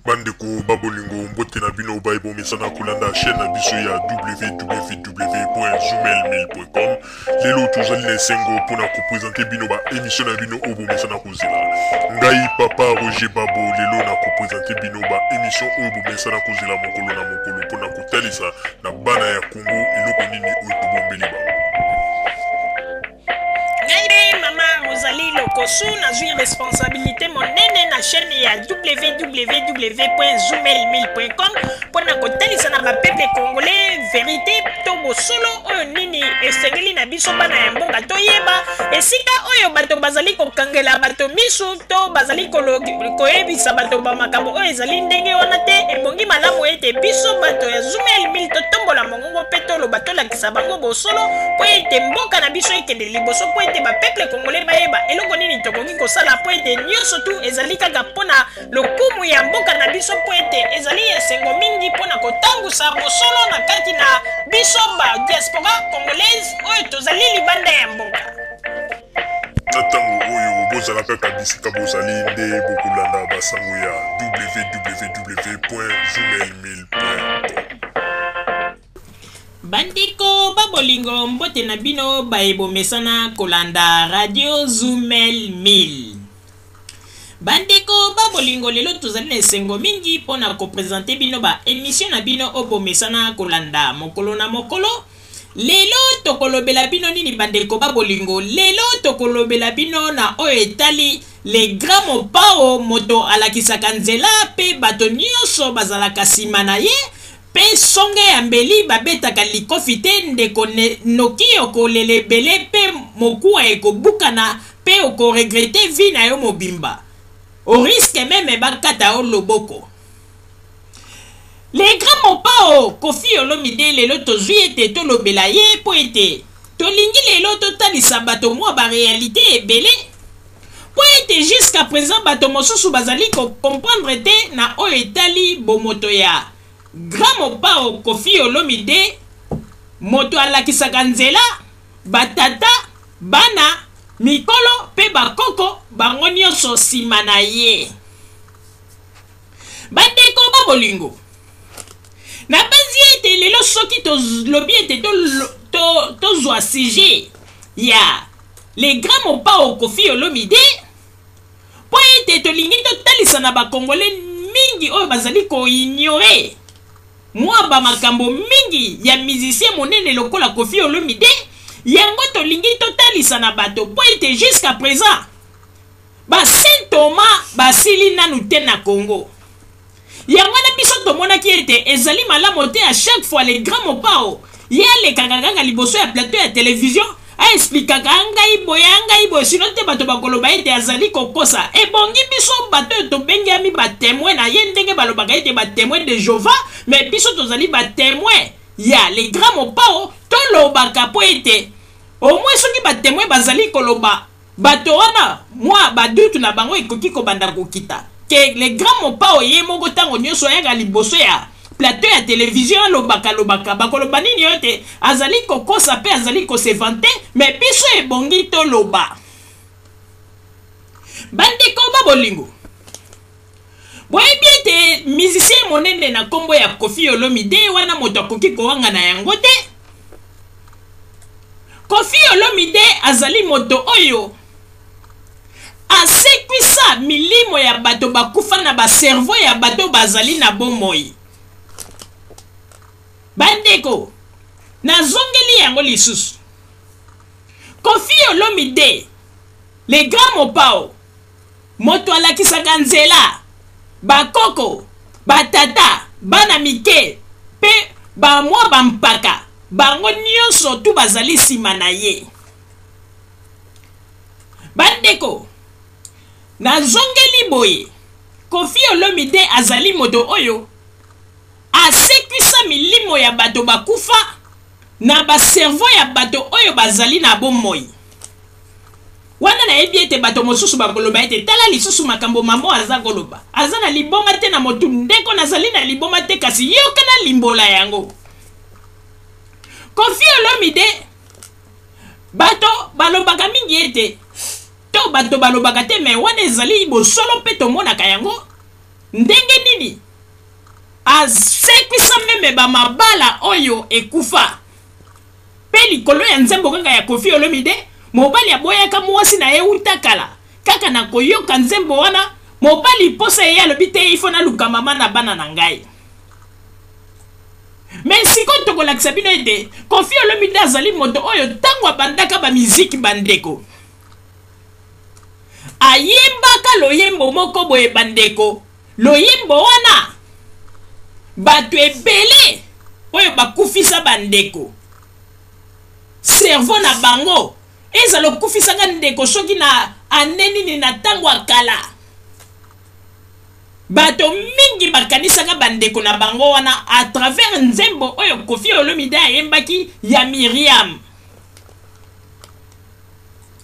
Bandeko ba bolingo, mbote na bino baye bomesana kolanda chaîne na biso ya www.zoomail1000.com. Lelo tozali na esengo mpona kopresente bino ba émission na bino oyo bomesana kozela. Ngai papa Roger Babo lelo na kopresente bino ba émission oyo bomesana kozela mokolo na mokolo mpona kotalisa na bana ya Congo eloko nini oyo tobombeli bango. Ngai mpe mama Rosalie Lokosu nazwi responsabilité monene na chaîne ya www.zoomail1000.com mpo na kotalisa na bapeuple congolais verité to bosolo oyo nini esengeli na biso bana ya mboka toyeba esika oyo bato bazali kokangela bato misu to bazali koyebisa bato ba makambo oyo ezali ndenge wana te. Ebongi malamu ete biso bato ya Zoomail 1000 totombola mongongo mpe toloba, tolakisa bango bosolo mpo ete mboka na biso ekende liboso, mpo ete bapeuple congolais bayeba eloko nini tokoki kosala, mpo ete nyonso tu ezali kaka mpo na lokumu ya mboka na biso, mpo ete ezali esengo mingi mpo na kotangusa bosolo na kati na biso ba diaspora congolaise oyo tozali libanda ya mboka. Na ntango oyo bozala kaka bisika bozali nde bokolanda basango ya www.zoomail1000.com. Bandeko ba bolingo, mbote na bino baye bomesana kolanda radio Zoomail 1000. Bandeko ba bolingo, lelo tozali na esengo mingi mpo na kopresente bino ba emission na bino oyo bomesana kolanda mokolo na mokolo. Lelo tokolobela bino nini bandeko ba bolingo? Lelo tokolobela bino na oyo etali le grand Mopao, moto alakisaka nzela mpe bato nyonso bazalaka nsima na ye, mpe songe ya mbeli babetaka likofi te ndeko, noki okolela ebele mpe mokuwa ekobukana mpe okoregrete vie na yo mobimba, oriske meme bakata yo loboko. Le grand Mopao Koffi Olomide, lelo tozwi ete tolobela ye mpo ete tolingi lelo totalisa bato mwa ba realite ebele, mpo ete jusqu'à présent bato mosusu bazali ko comprendre te na oyo etali bomoto ya grand Mopao Koffi Olomide, moto alakisaka nzela batata, bana, mikolo mpe bakoko bango nyonso nsima na ye. Bandeko ba bolingo, nabanzi ete lelo soki tolobi ete tozwa sujet ya le grand Mopao Koffi Olomide, mpo ete tolingi totalisa na bakongole mingi oyo bazali koignore mwa ba makambo mingi ya musicien monene lokola Koffi Olomide. Yango tolingi totalisa na bato mpo ete jusqu'à présent ba Saint Thomas basili nanu te na Congo. Yango wana biso tomonaki ete ezali malamu te à chaque fois le grand Mopao ye alekaka kaka liboso ya plateau ya television aexplikaka ngai boye ngai boye, sino te bato bakoloba ete azali kokosa. Ebongi biso bato oyo tobengami batemoin na ye, ndenge balobaka ete batemoin de Jehova, mais biso tozali batemoin ya le grand Mopao, tolobaka mpo ete au moins soki batemoin bazali koloba, bato wana mwa badutu na bango ekoki kobanda kokita. Ke le grand Mopao ye moko ntango nyonso ayaka liboso ya plateau ya television alobaka lobaka, bakoloba nini oyo te azali kokosa mpe azali kose vanter, mais biso ebongi toloba. Bandeko ba bolingo, boyebi ete musicien monene na nkombo ya Koffi Olomide wana moto akoki kowanga na yango te. Koffi Olomide azali moto oyo asekwisa milimo ya bato bakufa na bacerveau ya bato bazali na bomoi. Bandeko, nazongeli yango lisusu. Koffi Olomide, le grand Mopao, moto alakisaka nzela bakoko, batata, bana mike mpe bamwa bampaka, bango nyonso tu bazali nsima na ye. Bandeko, nazongeli boye, Koffi Olomide azali moto oyo asekwisa milimo ya bato bakufa na bacerveau ya bato oyo bazali na bomoi. Wana nayebi ete bato mosusu bakoloba ete tala lisusu makambo mamo aza koloba, aza na liboma te na motu. Ndeko, nazali na liboma te, kasi yoka na limbola yango. Koffi Olomide, bato balobaka mingi ete to bato balobaka te, me wana ezali bosolo mpe tomonaka yango. Ndenge nini nini asekwisa meme bamabala oyo ekufa. Mpe likolo ya nzembo kaka ya Koffi Olomide, mobali aboyaka mwasi na ye uta kala. Kaka na koyoka nzembo wana, mobali posa eye alobi te il faut naluka mama na bana na ngai. Mais sikoyo tokolakisa bino ete Koffi Olomide azali moto oyo ntango abandaka ba miziki bandeko, ayembaka loyembo moko boye bandeko. Loyembo wana bato ebele oyo bakufisa bandeko cerveau na bango ezala okufisaka ndeko soki na ane nini na ntango ya kala, bato mingi bakanisaka bandeko na bango wana à travers nzembo oyo Koffi Olomide ayembaki ya Myriam.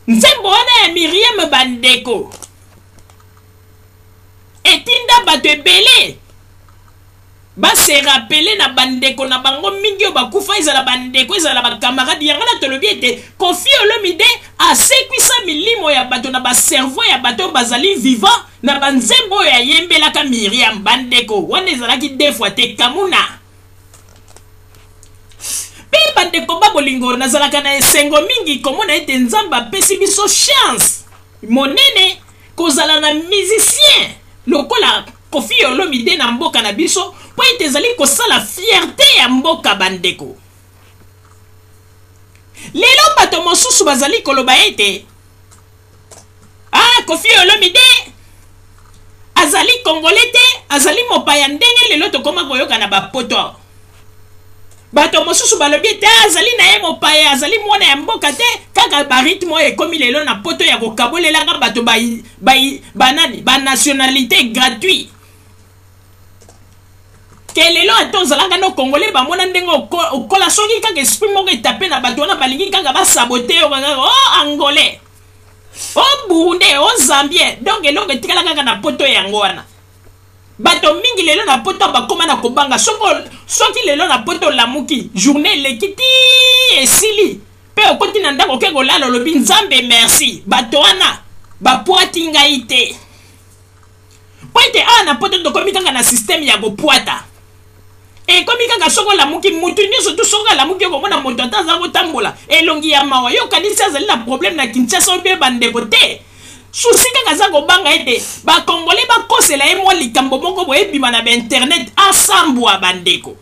Nzembo wana ya Myriam bandeko etinda bato ebele ba se rappeler na bandeko na bango mingi oyo bakufa, ezala bandeko ezala ba camarade. Yango na tolobi ete Koffi Olomide asekwisa milimo ya bato na ba cerveau ya bato oyo bazali vivant na banzembo oyo ayembelaka Myriam. Bandeko wana ezalaki deux fois te kamuna. Mpe bandeko ba bolingo, nazalaka na esengo mingi komona ete Nzambe apesi biso chance monene kozala na musicien lokola Koffi Olomide na mboka na biso, mpo ete ezali kosala fierté ya mboka. Bandeko, lelo bato mosusu bazali koloba ete ah, Koffi Olomide azali Congolais te, azali mopaya. Ndenge lelo tokoma koyoka na bapoto, bato mosusu balobi ete azali na ye mopaya, azali mwana ya mboka te. Kaka barythme oyo ekomi lelo na poto ya kokabolelaka bato banani banationalité gratuit, ke lelo ata ozalaka no Congolais, bamona ndenge okola, soki kaka esprit moko etape na bato wana, balingi kaka basabote yo kaka o Angolais, o Burundais, o Zambien. Donc eloko etikala kaka na poto yango wana. Bato mingi lelo na poto bakóma na kobanga. Soki lelo na poto olamuki, journée eleki ti esili, mpe okoti na ndako, oke kolala, olobi: "Nzambe merci, bato wana bapwati ngai te." Po ete awa na poto tokomi kaka na système ya kopwata. Ekomi kaka soki olamuki, mutu nyonso tu soki alamuki, okomona moto ata aza kotambola, elongi ya mawa, yo okanisi azali na problème na Kinshasa obe. Bandeko, te, souci kaka aza kobanga ete bakongole bakosela ye mwa likambo moko boye, ebima na bainternet, asambwa. Bandeko,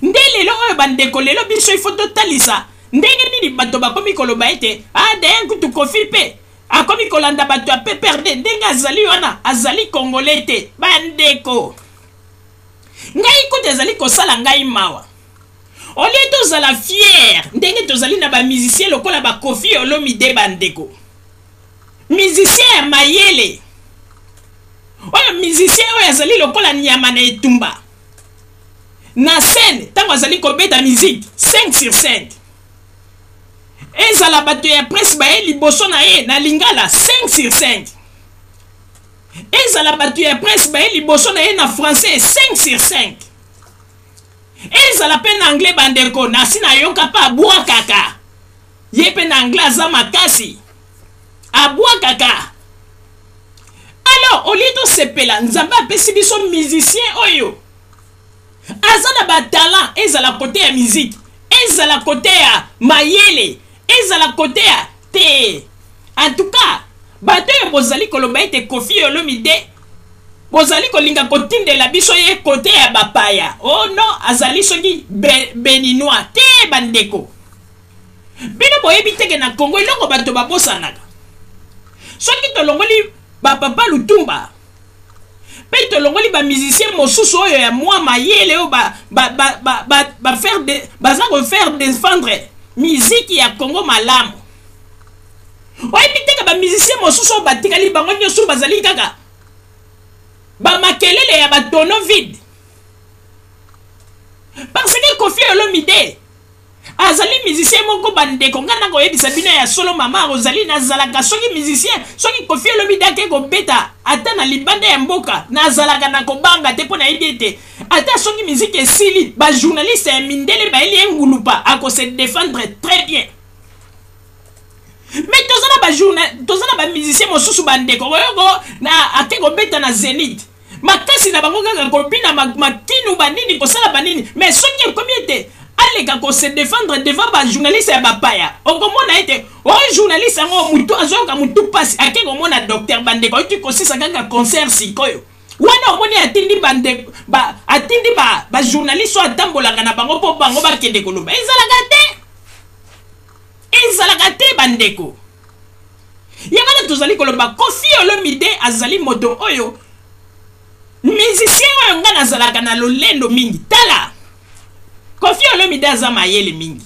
nde lelo oyo, bandeko, lelo biso ifo totalisa ndenge nini bato bakomi koloba ete ah, d'ailleurs kutu Koffi mpe akomi kolanda bato ya PPRD, ndenge azali wana azali Congolais te. Bandeko, ngai kutu ezali kosala ngai mawa. Au lieu tozala fier ndenge tozali na bamusicien lokola baKoffi Olomide, bandeko, musicien ya mayele oyo, musicien oyo azali lokola nyama na etumba na scène, ntango azali kobeta musique 5 sur 5, ezala bato ya presse baye liboso na ye na lingala 5 sur 5, ezala bato ya presse baye liboso na ye na français 5 sur 5, ezala mpe na anglais, bandeko, nasi nayoka mpe abwakaka ye mpe na anglais, aza makasi, abwakaka. Alors au lieu tosepela, Nzambe apesi biso musicien oyo aza na batalent, ezala côté ya musique, ezala côté ya mayele, ezala côté ya te. En tout cas, bato oyo bozali koloba ete Koffi Olomide, bozali kolinga kotindela biso ye côté ya bapaya, oh non, azali soki béninois te. Bandeko, bino boyebi teke na Kongo eloko bato babosanaka, soki tolongoli bapapa Lutumba mpe tolongoli bamusicien mosusu oyo ya mwa mayele oyo baza kofaire défendre miziki ya Kongo malamu, oyebi teke bamusicien mosusu oyo batikali, bango nyonso bazali kaka bamakelele ya batonneau vide. Parce que Koffi Olomide azali musicien moko, bandeko, ngai nakoyebisa bino ya solo, mama ozali nazalaka soki musicien, soki Koffi Olomide ake kobeta ata na libanda ya mboka, nazalaka na kobanga te, mpo nayebi ete ata soki miziki esili, bajournaliste ya mindele bayeli ye ngulupa, akose défendre très bien. Mais toza na na toza na bamusicien mosusu, bandeko, oyoko na ake kobeta na Zénith, makasi na bango kaka kobina makinu, banini, kosala banini. Mais soki ekomi ete aleka kose défendre devant bajournaliste ya bapaya, okomona ete oyo journaliste yango mutu azoyoka mutu mpasi, ake komona docteur. Bandeko, ayuti kosisa kaka concert sikoyo wana, omoni atindi bandeko ba, atindi bajournaliste oyo atambolaka na bango mpo bango bakende koloba. Ezalaka te, ezalaka te, bandeko. Yango wana tozali koloba, Koffi Olomide azali moto oyo, musicien oyo ngai nazalaka na lolendo mingi. Tala, Koffi Olomide aza mayele mingi.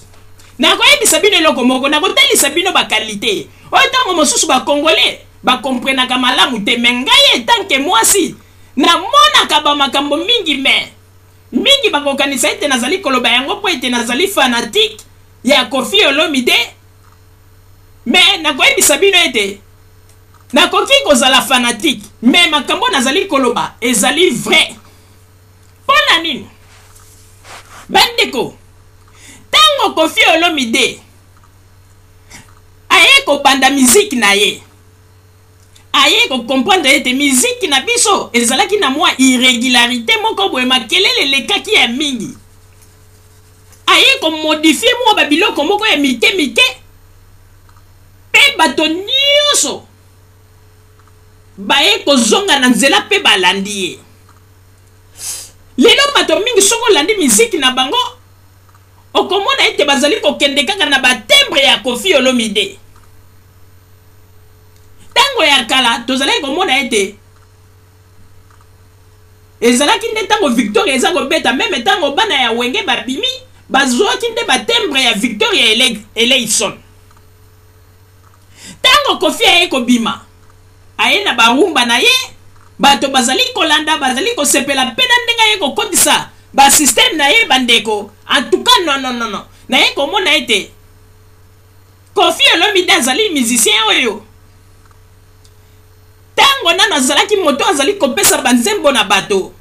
Nakoyebisa bino eloko moko, nakotalisa bino baqualité oyo ntango mosusu bacongolais bakomprenaka malamu te. Mais ngai en tant que mwasi, namonaka bamakambo mingi. Mais mingi bakokanisa ete nazali koloba yango mpo ete nazali fanatique ya Koffi Olomide. Mais nakoyebisa bino ete nakoki kozala fanatique, mais makambo nazali koloba ezali vrai. Mpo na nini, bandeko? Ntango Koffi Olomide aye kobanda miziki na ye, aye kocomprendre ete miziki na biso ezalaki na mwa irrégularité moko boye, makelele elekaki ya mingi. Aye komodifier mwa babiloko moko ya mike mike, mpe bato nyonso baye kozonga na nzela mpe balandi ye. Lelo bato mingi, soki olandi miziki na bango, okomona ete bazali kokende kaka na batimbre ya Koffi Olomide. Ntango ya kala, tozalaki komona ete ezalaki nde ntango Victoria eza kobeta, même ntango bana ya Wenge babimi, bazwaki nde batimbre ya Victoria Eleison. Ntango Koffi aye kobima, aye na barumba na ye, bato bazali kolanda, bazali kosepela. Mpe na ndenge aye kokotisa basystème na ye, bandeko, en tout cas, non, non, non, non, naye komona ete Koffi Olomide azali musicien oyo ntango nano azalaki moto azali kopesa banzembo na bato,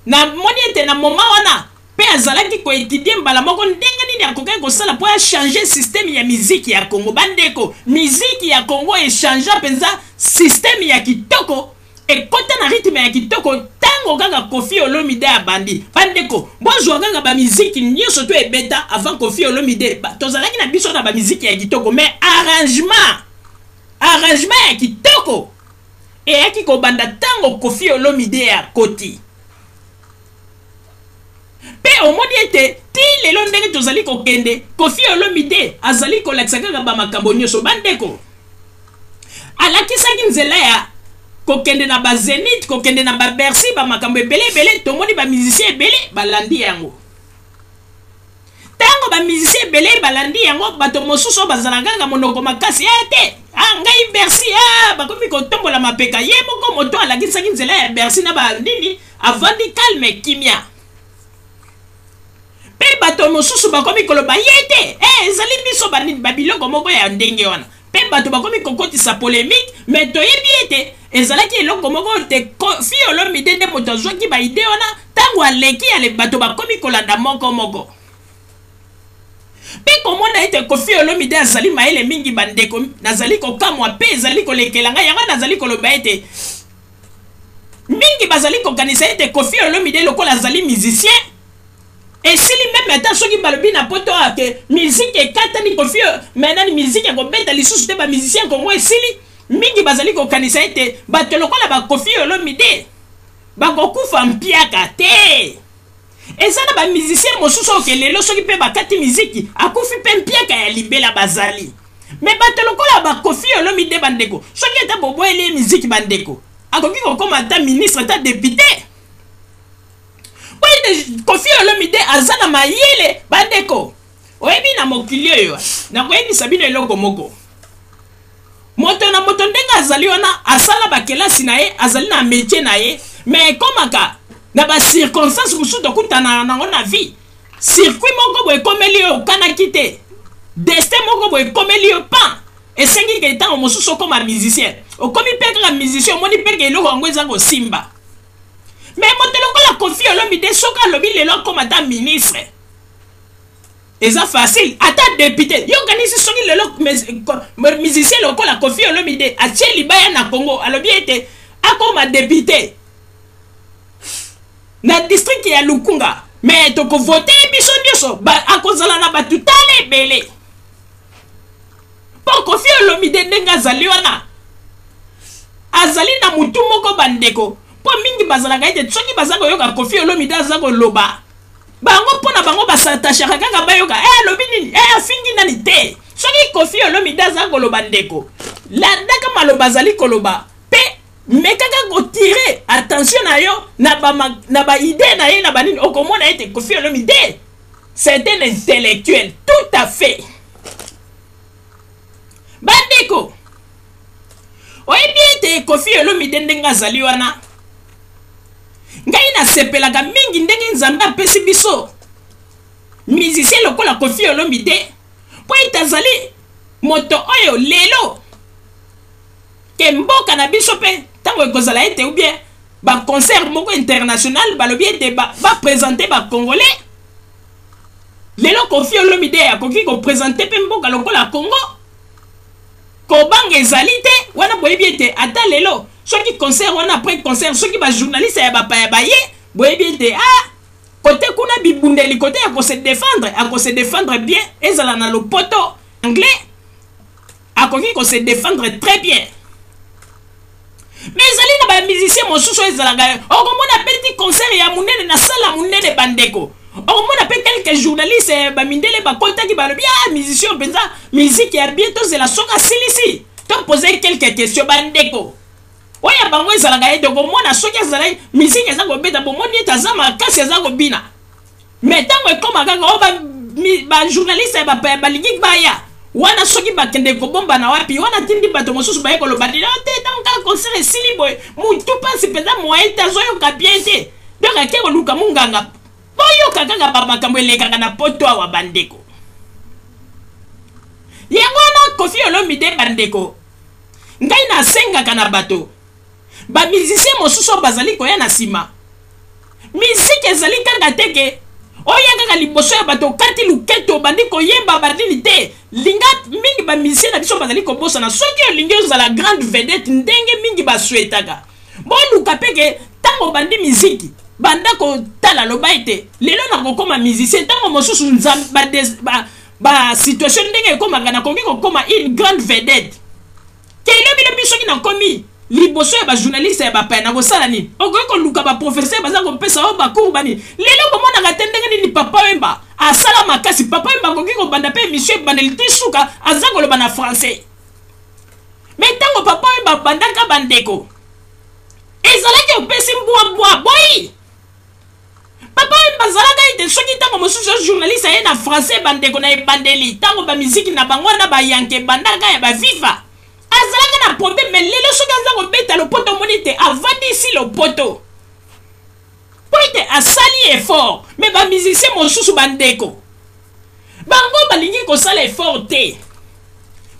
namoni ete na moment wana mpe azalaki koétudier mbala moko ndenge nini akokaki kosala mpo achanger système ya miziki ya Congo. Bandeko, miziki ya Congo echanger mpenza système ya kitoko, ekɔta na rythme ya kitoko ntango kaka Koffi Olomide abandi. Bandeko, bozwa kaka bamiziki nyonso to ebeta avant Koffi Olomide, tozalaki na biso na bamiziki ya kitoko, mais arrangement ya kitoko eyaki kobanda ntango Koffi Olomide akoti. Mpe omoni ete ti lelo, ndenge tozali kokende, Koffi Olomide azali kolakisa kaka bamakambo nyonso. Bandeko, alakisaki nzela ya kokende na baZénith, kokende na baBercy, bamakambo ebele ebele. Tomoni bamusicien ebele balandi yango. Ntango bamusicien ebele balandi yango, bato mosusu oyo bazala kaka monoko makasi e te, ah, ngai Bercy, ah, bakomi kotombola mapeka. Ye moko moto alakisaki nzela ya Bercy na banini, avandi calme, kimia. Mpe bato mosusu bakomi koloba ye te, eh, ezali biso banini, babiloko moko ya ndenge wana. Mpe bato bakomi kokotisa polémique. Mais toyebi ete ezalaki eloko moko te. Koffi Olomide nde moto azwaki baidée wana. Ntango aleki ale, bato bakomi kolanda moko moko mpe komona ete Koffi Olomide azali mayele mingi. Bandeko, nazali kokamwa mpe ezali kolekela ngai. Yango nazali koloba ete mingi bazali kokanisa ete Koffi Olomide, lokola azali musicien, esili. Même ata soki balobi na poto ake miziki ekatani, Koffi me nani, miziki ekobeta lisusu te, bamusicien Kongo esili, mingi bazali kokanisa ete bato lokola baKoffi Olomide bakokufa mpiaka te. Eza na bamusicien mosusu oke lelo soki mpe bakati miziki, akufi mpe mpiaka ya libela, bazali. Mais bato lokola baKoffi Olomide, bandeko, soki ata boboyeli ye miziki, bandeko, akoki kokóma ata ministre, ata député, po ete Koffi Olomide aza na mayele. Bandeko, oyebi, na mokili oyo, nakoyebisa bino eloko moko: moto na moto ndenge azali wana, asala bakelasi na ye, azali na métier na ye, mais ekomaka na bacirconstance mosusu tokutana nango na vie. Circuit moko boye ekomeli yo, okanaki te. Destin moko boye ekomeli yo, pan esengi ke ntango mosusu okóma musicien. Okomi mpe kaka musicien, omoni mpe ke eloko yango eza kosimba. Mais moto lokola Koffi Olomide, soki alobi lelo akóma ata ministre. Eza facile, ata député yo okanisi soki lelo musicien lokola Koffi Olomide atie libaya na Congo, alobi ete akoma député na district ya Lukunga, mais tokovote biso nyonso, akozala na bato tala ebele. Mpo Koffi Olomide ndenge azali wana, azali na mutu moko bandeko, mpo mingi bazalaka ete soki baza koyoka Koffi Olomide aza koloba, bango mpo na bango basatachaka kaka bayoka alobi nini, afingi nani te. Soki Koffi Olomide aza koloba ndeko, landaka maloba azali koloba mpe mekaka kotire attention na yo na ba idée na ye na banini, okomona ete Koffi Olomide c'est un intellectuel tout à fait. Bandeko, oyebi ete Koffi Olomide ndenge azali wana, ngai nasepelaka mingi ndenge Nzambe apesi biso musicien lokola Koffi Olomide, mpo ete azali moto oyo lelo ke mboka na biso mpe ntango ekozala ete ou bien ba concert moko international balobi ete ba présenter ba Congolais, lelo Koffi Olomide akoki koprésenter mpe mboka lokola Congo. Kobanga ezali te wana, boyebi ete ata lelo soki concert wana, après concert soki ba journaliste ya bapaya baye, boyebi ete kote kuna bibundeli, kote ya kose défendre, akose défendre bien, ezala na lopoto, anglais, akoki kose défendre très bien. Mais ezali na ba musicien mosusu oyo ezalaka, okomona petit concert ya monene na salle ya monene bandeko, okomona mpe quelques journalistes bamindele bakotaki, balobi musicien mpenza musique ya bien, tozela soki asilisi topose quelques questions. Bandeko, oyo ya bango ezalaka ete okomona soki azalaki musique eza kobeta, bomoni ete aza makasi, aza kobina, mais ntango ekóma kaka oyo bajournaliste ya bapaya balingi baya wana, soki bakende kobomba na wapi wana, tindi bato mosusu baye koloba te te. Ntango kaka concert esili boye, mutu mpasi mpenza, moyen te, azoyoka bien te, donc ake koluka munganga. Boyoka kaka bamakambo elekaka na poto awa bandeko. Yango wana Koffi Olomide bandeko, ngai nasengaka na bato bamusicien mosusu oyo bazali koya na nsima, miziki ezali kaka te ke oya kaka liboso ya bato okati luketo obandi koyemba banini te. Linga mingi bamusicien na biso bazali kobosana, soki olingi ozala grande vedette ndenge mingi baswetaka, boluka mpe ke ntango obandi miziki, banda kotala, loba ete lelo nakokóma musicien, ntango mosusu ba situation ndenge ekomaka, nakoki kokóma une grande vedette. Ke elobi lobi soki nakomi liboso ya bajournaliste ya bapaya, nakosala nini? Okoki koluka baprofesseur baza kopesa oyo bacours banini. Lelo bomonaka te ndenge nini Papa Wemba asala makasi? Papa Wemba akoki kobanda mpe émission ebandeli ti suka aza koloba na français, mais ntango Papa Wemba abandaka bandeko, ezalaki opesi mbwambwa boyi. Papa Wemba azalaka ete soki ntango mosusu yo journaliste aye na français bandeko, na ebandeli ntango bamiziki na bango wana bayanke ebandaka ya baviva, azalaka na problème. Mais lelo soki aza kobeta lopoto, omoni te avandisi lopoto mpo ete asali effort. Mais bamusicien mosusu bandeko, bango balingi kosala effort te.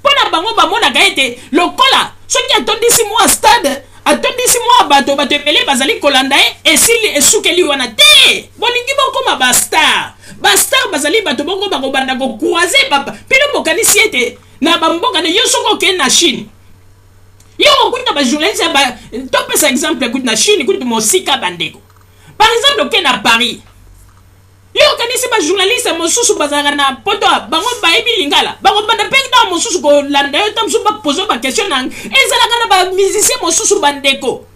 Mpo na bango bamonaka ete lokola soki atondisi mwa stade, atondisi mwa bato, bato ebele bazali kolanda ye, esili, esukeli wana te. Bolingi bokóma bastar, bastar bazali bato boko bakobanda kocroiser bino. Bokanisi ete na bamboka ne yo soki okende na Chine, yo okuta bajournaliste ba, topesa exemple kutu na Chine, kutu mosika bandeko, par exemple okende na Paris, yo okanisi bajournaliste mosusu bazalaka na poto bango bayebi lingala, bakobanda mpe ntango mosusu kolanda yo, ntango mosusu bapose baquestion na ezalaka na bamusicien mosusu bandeko.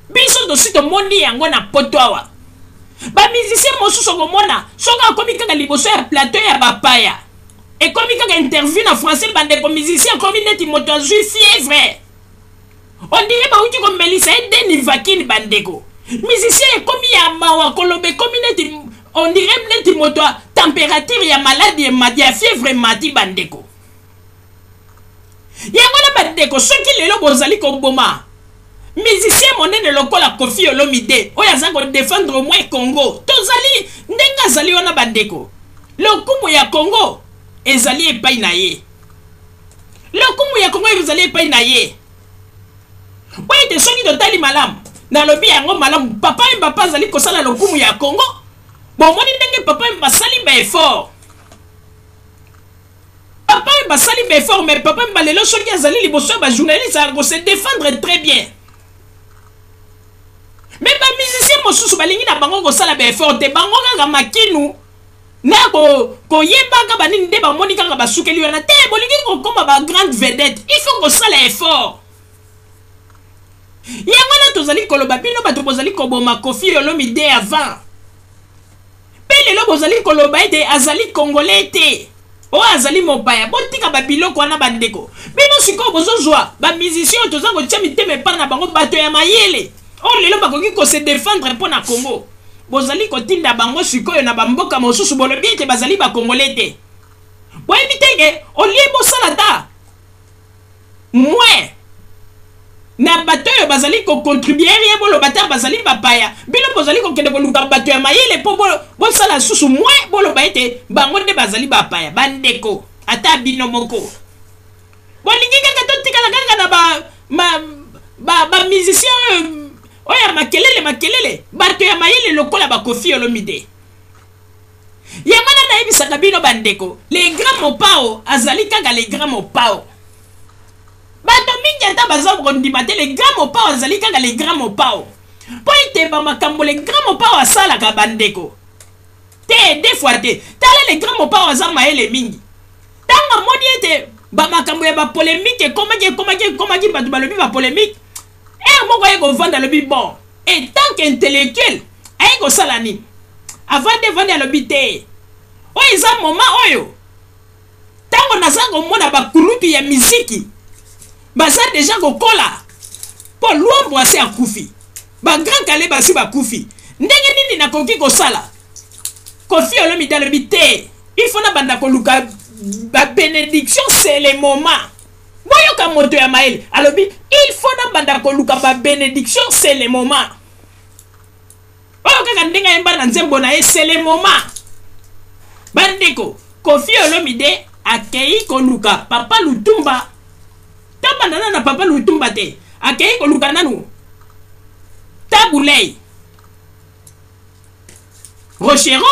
Biso tosi tomoni yango na poto awa, bamusicien mosusu okomona soki akomi kaka liboso ya plateau ya bapaya, ekomi kaka interview na français bandeko, musicien akomi neti moto azwi fièvre, on dirait bauti komelisa ye Denivaquine bandeko. Musicien ekomi ya mawa koloba, ekomi neti on dirait neti moto ya température ya maladi emati, ya fièvre emati bandeko. Yango na bandeko, soki lelo bozali koboma musicien monene lokola Koffi Olomide oyo aza kodéfendre au moins Congo, tozali ndenge azali wana bandeko, lokumu ya Congo ezali epai na ye, lokumu ya Congo ezali epai na ye. Po ete soki totali malamu, nalobi yango malamu, Papa Wemba mpe azali kosala lokumu ya Congo. Bomoni ndenge Papa Wemba asali baeffort. Papa Wemba asali ba effort, mais Papa Wemba lelo soki azali liboso ya ba journaliste ako se défendre très bien. Mais ba musiciens mosusu balingi na bango kosala ba effort te, bango kaka makinu na koyebaka banini nde bamoni kaka basukeli wana te. Bolingi kokoma ba grande vedette, il faut kosala effort. Yango wana tozali koloba, bino bato bozali koboma Koffi Olomide avant, mpe lelo bozali koloba ete azali congolais te, oyo azali mopaya. Botika babiloko wana bandeko. Bino sikoyo bozozwa bamusicien oyo toza kotia mitema epai na bango, bato ya mayele oyo lelo bakoki kose défendre mpo na Congo, bozali kotinda bango sikoyo na bamboka mosusu, bolobi ete bazali bakongolais te. Boyebi te ke olie bosala ta moins na bato oyo bazali kocontribue rien, boloba te bazali bapaya. Bino bozali kokende koluka bato ya mayele mpo bosala susu moins, boloba ete bango nde bazali bapaya. Bandeko, ata bino moko bolingi kaka totikala kaka na bamusicien oyo ya makelele makelele, bato ya mayele lokola baKoffi Olomide. Yango wana nayebisaka bino bandeko, le grand Mopao azali kaka le grand Mopao. Bato mingi ata baza kondima te, le grand Mopao azali kaka le grand Mopao, mpo ete bamakambo le grand Mopao asalaka, bandeko, te deux fois te. Tala, le grand Mopao aza mayele mingi. Ntango amoni ete bamakambo ya bapolémique ekomaki ekomaki ekomaki, bato balobi bapolémique, ere moko aye kovanda, alobi: bon, en tant qu'intellectuel, aye kosala nini? Avandi, evandi, alobi te, oyo eza moment oyo ntango naza komona bakulutu ya miziki baza déjà kokola, mpo Luambo asi akufi, baGrand Kallé basi bakufi, ndenge nini nakoki kosala? Koffi Olomide alobi te, il faut nabanda koluka babénédiction, c'est le moment. Boyoka moto ya mayele alobi: il faut nabanda koluka babénédiction, c'est le moment. Oyo kaka ndenge ayemba na nzembo na ye, c'est le moment. Bandeko, Koffi Olomide akei koluka papa Lutumba. Tabanda na papa Lutumba te, akei koluka nanu Tabu Ley Rochereau,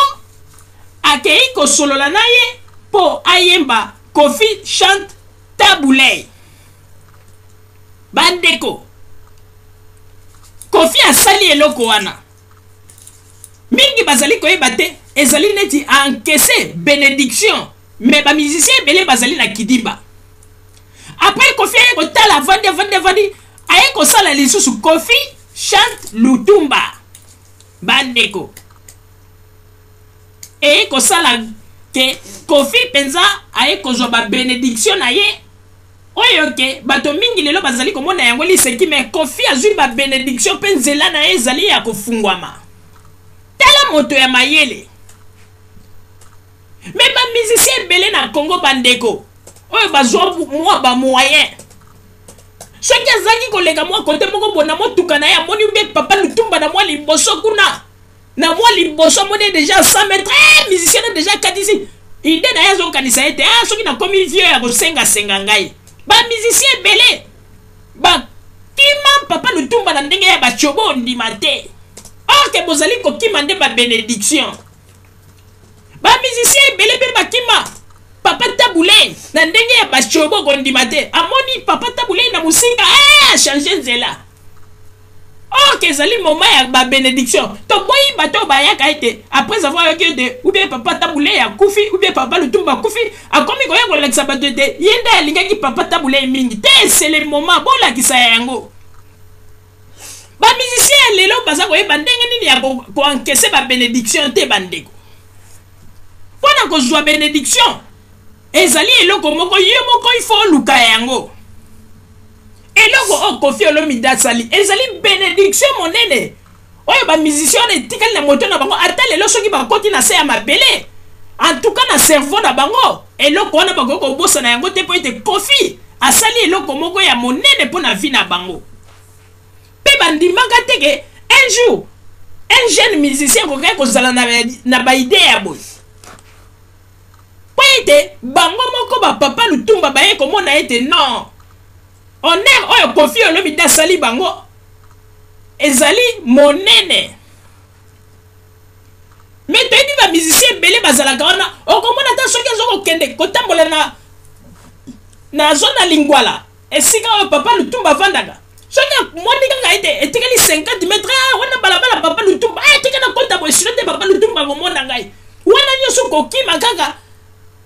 akei kosolola na ye mpo ayemba Koffi chante Tabu Ley. Bandeko, Koffi asali eloko wana, mingi bazali koyeba te, ezali neti aencaisse bénédiction, mais bamusicien ebele bazali na kidiba. Après, Koffi aye kotala, avandi, avandi, avandi, aye kosala lisusu Koffi chante Lutumba. Bandeko, eye kosala ke Koffi mpenza aye kozwa babénédiction na ye oyo ke bato mingi lelo bazali komona yango liseki, mais Koffi azwi babénédiction mpe nzela na ye ezali ya kofungwama. Tala moto ya mayele. Mais bamusicien ebele na Congo, bandeko, oyo bazwa mwa bamoyen, soki azalaki koleka mwa kote moko bona motuka na ye, amoni mbe papa Lutumba na mwa liboso kuna, na mwa liboso amoni déjà 100 mètres, eh, musicien na déjà akatisi idée na ye, azokanisa ete ah, soki nakomi vieux ya kosengasenga ngai. Bamusicien ebele bakima papa Lutumba na ndenge ya batiobo, ondima te, or ke bozali kokima nde babénédiction. Bamusicien ebele mpe bakima papa Tabu Ley na ndenge ya batiobo, kondima te, amoni papa Tabu Ley na mosika, eh, achange nzela, or ke ezali moment ya babénédiction. Toboyi bato oyo bayaka ete après avoir yoki ete ou bien papa Tabu Ley akufi ou bien papa Lutumba akufi, akomi koya kolakisa bato ete ye nde alingaki papa Tabu Ley mingi te. C'est le moment bolakisa yango. Bamusicien ya lelo baza koyeba ndenge nini ya koencaisser babénédiction te. Bandeko, mpo na kozwa bénédiction ezali eloko moko ye moko ifo oluka yango. Eloko oyo Koffi Olomide asali ezali bénédiction monene oyo bamusicien wana etikali na moto na bango ata lelo. Soki bakoti na se ya mabele, en tout cas na cerveau na bango, eloko wana bakoki kobosana yango te, mpo ete Koffi asali eloko moko ya monene mpo na vie na bango. Mpe bandimaka te ke un jour un jeune musicien akokaki kozala na baidée ya boye, mpo ete bango moko bapapa Lutumba baye komona ete non, honneur oyo Koffi Olomide asali bango ezali monene. Mais toyebi bamusicien ebele bazalaka wana, okomona ata soki aza kokende kotambola na Na zone ya Lingwala, esika oyo Papa Lutumba avandaka, soki amoni kaka ete etikali 50 mètres, ah, wana balabala Papa Lutumba, ah, tika nakota boye, sino te Papa Lutumba akomona ngai. Wana nyonso kokima kaka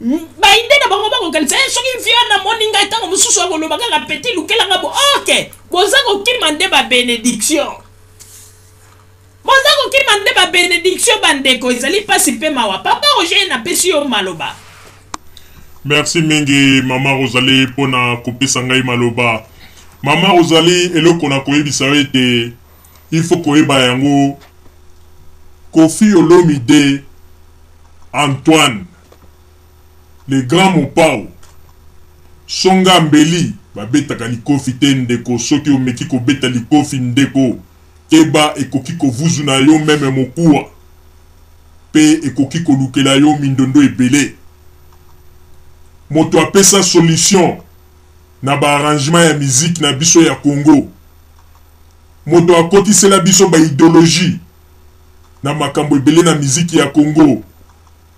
baide na bango bakokanisa eh, soki vie wana amoni ngai ntango mosusu akoloba kaka petit lukela nga bo ok boza kokima nde babenediction boza kokima nde babenediction bandeko ezali mpasi mpe mawa papa roger napesi yo maloba Merci mingi mama Rosalie mpo na kopesa ngai maloba. Mama Rosalie, eloko na koyebisa yo ete il faut koyeba yango Koffi Olomide Antoine le grand Mopao songa mbeli babetaka likofi te ndeko, soki omeki kobeta likofi ndeko keba ekoki kovuzu na yo meme mokuwa pe ekoki kolukela yo mindondo ebele. Moto apesa solution na ba arrangement ya musique na biso ya Congo. Moto akotisela biso ba ideologie na makambo ebele na musique ya Congo.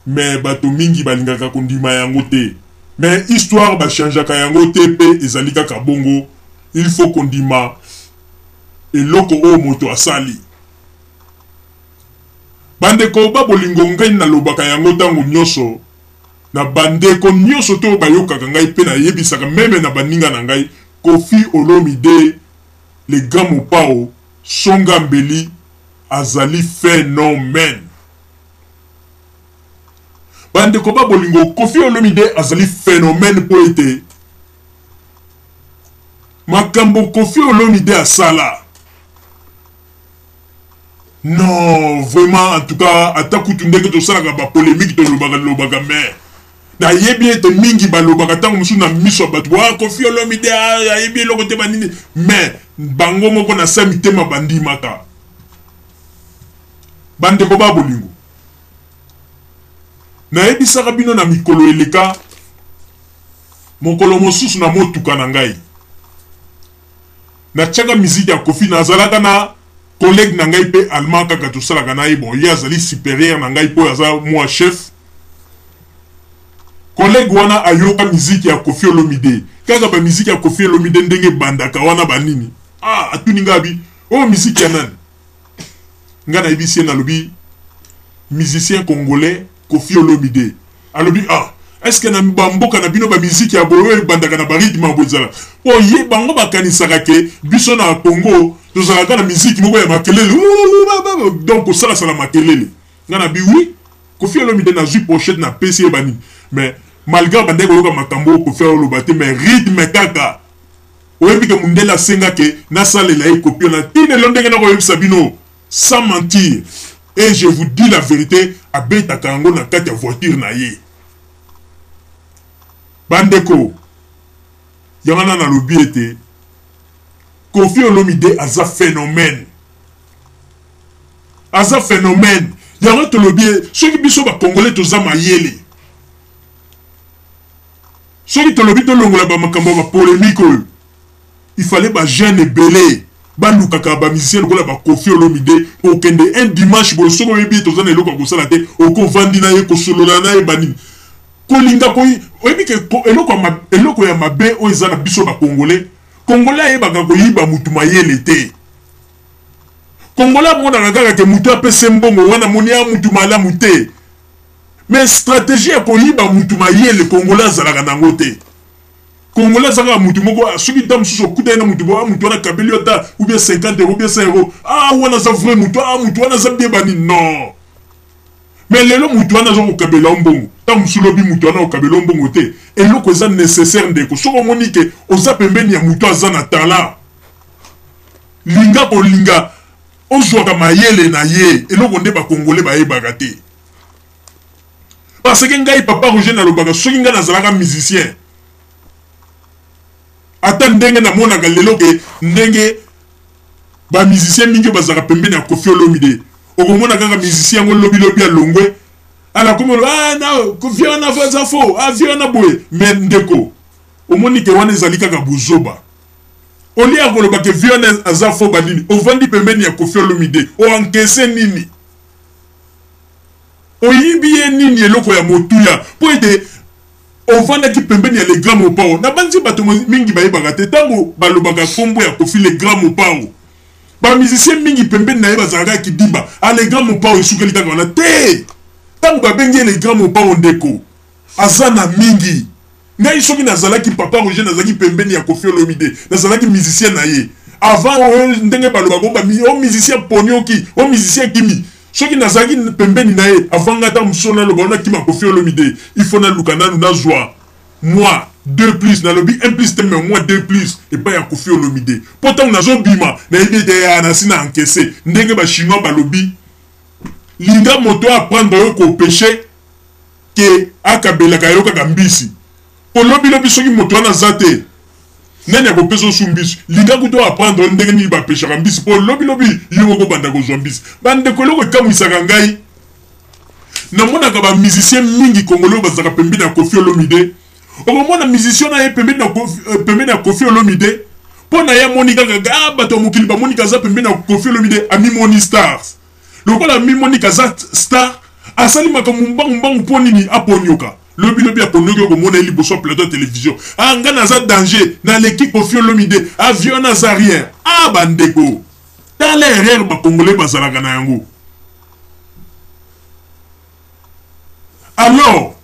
Mais bato mingi balingaka kondima yango te. Mais histoire ba changeaka yango te pe ezali kaka bongo. Il faut kondima eloko oyo moto asali. Bandeko ba bolingo ngai nalobaka yango tango nyoso na bandeko nyoso to bayokaka ngai pe nayebisaka meme na baninga na ngai Koffi Olomide le grand mopao songa mbeli azali phenomène. Bandeko ba bolingo Koffi Olomide azali phenomène po ete makambo Koffi Olomide asala Non, vraiment, en tout cas, ata kutu ndenge tosalaka ba polemique tolobaka lobaka mais nayebi ete mingi balobaka ntango mosusu na miso ya bato ah, Koffi Olomide ah, ayebi eloko te banini mais bango moko na sa mitema bandimaka bandeko ba bolingo nayebisaka bino na mikolo eleka mokolo mosusu na motuka na ngai natiaka miziki ya Koffi nazalaka na collègue na ngai mpe allemand kaka tosalaka na ye bon ye azali supérieur na ngai mpo aza mwa chef collègue wana ayoka miziki ya Koffi Olomide kaka ba miziki ya Koffi Olomide ndenge ebandaka wana banini ah atuni ngai abi oyo oh, miziki ya nani ngai nayebisi ye nalobi musicien congolais Koffi Olomide alobi ah est-ce que na bamboka na bino bamiziki ya boye oyo ebandaka na barythme ya boye ezala mpo ye bango bakanisaka ke biso na Congo tozalaka na miziki moko ya makelele donc kosalasala makelele ngai na bi oui Koffi Olomide nazwi pochette napesi ye banini mais malgré bandaki koyoka makambo oyo Koffi aloba te mais rythme kaka oyebi ke mundele asenga ke nasalela ye kopi wana ntina elo ndenge nakoyebisa bino sans mentir et je vous dis la vérité abetaka yango na kati ya voiture na ye bandeko yango wana nalobi ete Koffi Olomide aza phénomène aza phénomène yango tolobi soki biso bakongole toza mayele soki tolobi tolongola bamakambo ya bapolemike oyo il fallait ba jeune ebele balukaka ba musicien lokola ba Koffi Olomide kokende un dimanche boye soki oyebi ye toza na eloko ya kosala te okovandi na ye kosolola na ye banini kolinga ko oyebi ke eloko ya mabe oyo eza na biso ba congolais congolais ayebaka koyiba mutu mayele te congolais amonaka kaka ke mutu apese mbongo wana moni ya mutu malamu te mais stratégie ya koyiba mutu mayele congolais azalaka nango te Congolais aza kaka mutu moko ah, soki ntango mosusu okutani na mutu ah, mutu wana akabeli yo ata ou bien 50 euro ou bien 100 euro ah wana aza vrai mutu ah mutu wana aza bien bani non mais lelo mutu wana aza kokabela yo mbongo ntango mosusu lobi mutu wana okabela yo mbongo te eloko eza nécessaire ndeko soki omoni ke oza pembeni ya mutu aza na talent linga kolinga ozwaka mayele na ye eloko nde bakongole bayebaka te parce que ngai papa Roger nalobaka soki ngai nazalaka musicien ata ndenge namonaka lelo ke ndenge ba musicien mingi oyo bazalaka pembeni ya Koffi Olomide okomona kaka musicien yango lobi lobi alongwe ala komi ah na Koffi wana aza faux ah vie wana boye mais ndeko omoni ke wana ezali kaka buzoba olie akoloba ke vie wana aza faux banini ovandi pembeni ya Koffi Olomide oankese nini Oyibi ye nini eloko ya motuya mpo ete Ovandaki pembeni ya le grand Mopao. Nabanzi bato mingi bayebaka te ntango balobaka nkombo ya Koffi le grand Mopao. Ba musiciens mingi pembeni na ye bazalaka kidiba. Ah, le grand Mopao esukeli kaka wana te. Ntango babengi ye le grand Mopao ndeko, aza na mingi. Ngai soki nazalaki papa Roger, nazalaki pembeni ya Koffi Olomide, nazalaki musicien na ye. Avant oyo ndenge balobaka o musicien ponioki, o musicien kimi. Soki nazalaki pembeni na ye, avant nga ata mosusu naloba wana kima Koffi Olomide, il faut naluka nanu nazwa moi 2 plus, nalobi 1 plus te mais moi 2 plus epai ya Koffi Olomide. Mpo ntango nazobima nayebi ete ya nasi na encaisse. Ndenge ba chinois balobi, linga moto apprendre yo kopêcher ke akabelaka yo kaka mbisi. Po lobi lobi soki moto wana aza te, nani akopesa osu mbisi? Linga kutu apprendre ndenge nini bapeshaka mbisi, po lobi lobi yo moko obanda kozwa mbisi. Bandeko, eloko ekamwisaka ngai, namonaka ba musiciens mingi congolais oyo bazalaka pembeni ya Koffi Olomide. Okomona musicien na ye pembeni na Koffi, pembeni ya Koffi Olomide, mpo na ye amoni kaka, ah, bato ya mokili bamoni kaza pembeni ya Koffi Olomide, amimoni stars. Lokola amimoni kaza star, asali makambo mbangu mbangu mpo nini aponyoka. Lobi lobi aponyoki, okomona ye liboso ya plateau ya television. Ah, nga naza danger, naleki Koffi Olomide, avion naza rien. Ah, bandeko, tala erreur ba congolais bazalaka na yango. Alors,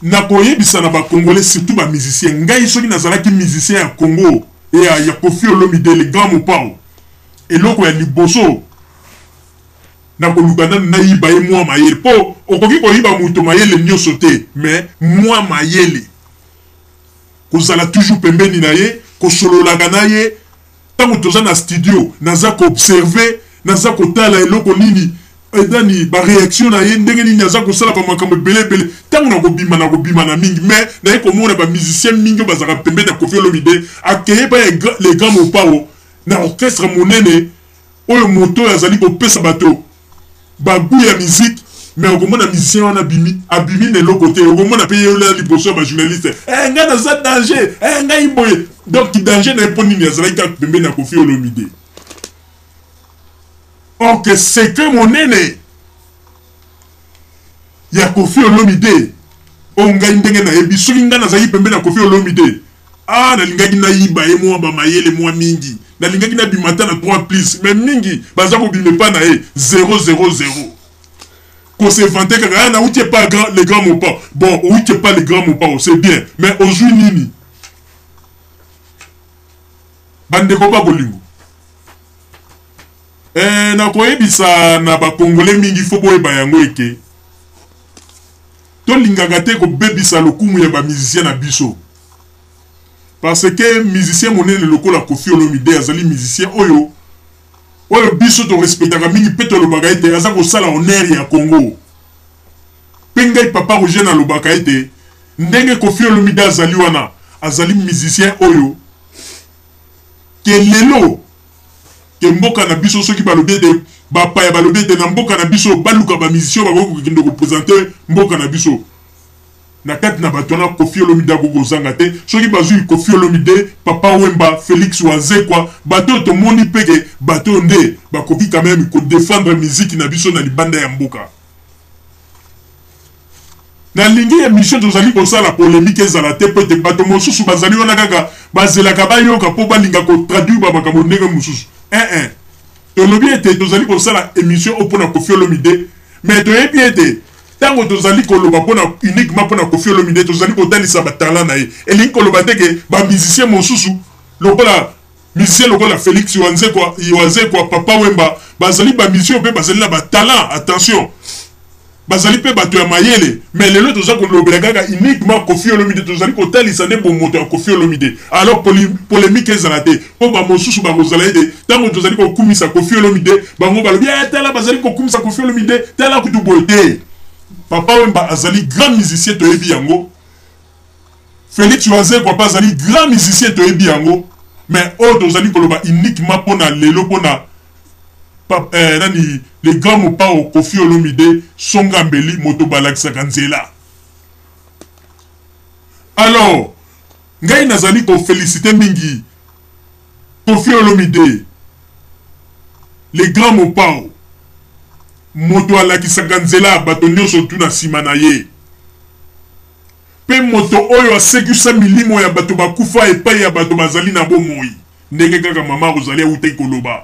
nakoyebisa na ba congolais, surtout ba musiciens, ngai soki nazalaki musicien ya Congo ya Koffi Olomide le grand Mopao, eloko ya liboso nakoluka nanu nayiba ye mwa mayele, po okoki koyiba moto mayele nyonso te, mais mwa mayele, kozala toujours pembeni na ye, kosololaka na ye. Ntango toza na studio, naza koobserve, naza kotala eloko nini nani ba réaction na ye, ndenge nini aza kosala ba makambo ebele ebele. Ntango nakobima, nakobima na mingi, mais naye komona ba musiciens mingi oyo bazalaka pembeni ya Koffi Olomide, akeye epai ya le grand Mopao na orchestre monene oyo moto oyo azali kopesa bato ba goût ya musique, mais okomona musicien wana abimi, abimi na eloko te. Okomona pe ye wana liboso ya ba journaliste, ngai naza danger, ngai boye. Donc danger na ye mpo nini azalaki kaka pembeni ya Koffi Olomide? Or que secret monene ya Koffi Olomide, oyo ngai ndenge nayebi, soki ngai nazalaki pembeni ya Koffi Olomide, ah, nalingaki nayiba ye mwa ba mayele mwa mingi, nalingaki nabima ata na 3 plus, mais mingi baza kobima epa na ye 0 0 0. Ko se vanter kaka, ah, nauti epa grand, le grand Mopao. Bon, outi epa le grand Mopao, c'est bien, mais ozwi nini? Bandeko ba bolingo, nakoyebisa na ba congolais mingi, fo boyeba yango eke tolingaka te kobebisa lokumu ya ba musicien na biso, parce que musicien monene lokola Koffi Olomide azali musicien oyo oyo biso torespectaka mingi, mpe tolobaka ete aza kosala honneur ya Congo. Mpe ngai papa Roger nalobaka ete ndenge Koffi Olomide azali wana, azali musicien oyo ke lelo ke mboka na biso, soki balobi ete bapaya balobi ete na mboka na biso baluka ba musicien bakoki kokende kopresente mboka na biso, na kati na bato wana Koffi Olomide akoki kozanga te. Soki bazwi Koffi Olomide, Papa Wemba, Félix Wazekwa, bato oyo tomoni mpe ke bato oyo nde bakoki quand même kodefendre musique na biso na libanda ya mboka. Nalingi émission tozali kosala polémique ezala te, po ete bato mosusu bazali wana kaka bazelaka bayoka po balinga kotraduire ba makambo ndenge mosusu. Tolobi ete tozali kosala émission oyo mpona Koffi Olomide, mais toyebi ete ntango tozali koloba mpona uniquement mpona Koffi Olomide, tozali kotalisa ba talent na ye. Elingi koloba te ke ba musicien mosusu lokola musicien lokola Félix Wazekwa, Papa Wemba, bazali ba musicien mpe bazali na ba talent. Attention, bazali mpe bato ya mayele, mais lelo toza kolobela kaka uniquement Koffi Olomide, tozali kotalisa nde bomoto ya Koffi Olomide. Alors polémique ezala te, mpo ba mosusu bakozala ete ntango tozali kokumisa Koffi Olomide, bango balobi, tala bazali kokumisa Koffi Olomide, tala kutu boye te. Papa Wemba azali grand musicien, toyebi yango. Félix Wazekwa mpe azali grand musicien, toyebi yango. Mais oyo tozali koloba uniquement mpona lelo, mpona nani, le grand Mopao Koffi Olomide, songa mbeli moto balakisaka nzela. Alors ngai nazali koféliciter mingi Koffi Olomide, le grand Mopao, moto alakisaka nzela bato nyonso tu na nsima na ye. Mpe moto oyo asekwisa milimo ya bato bakufa epai ya bato bazali na bomoi, ndenge kaka mama Rosalie awutaki koloba.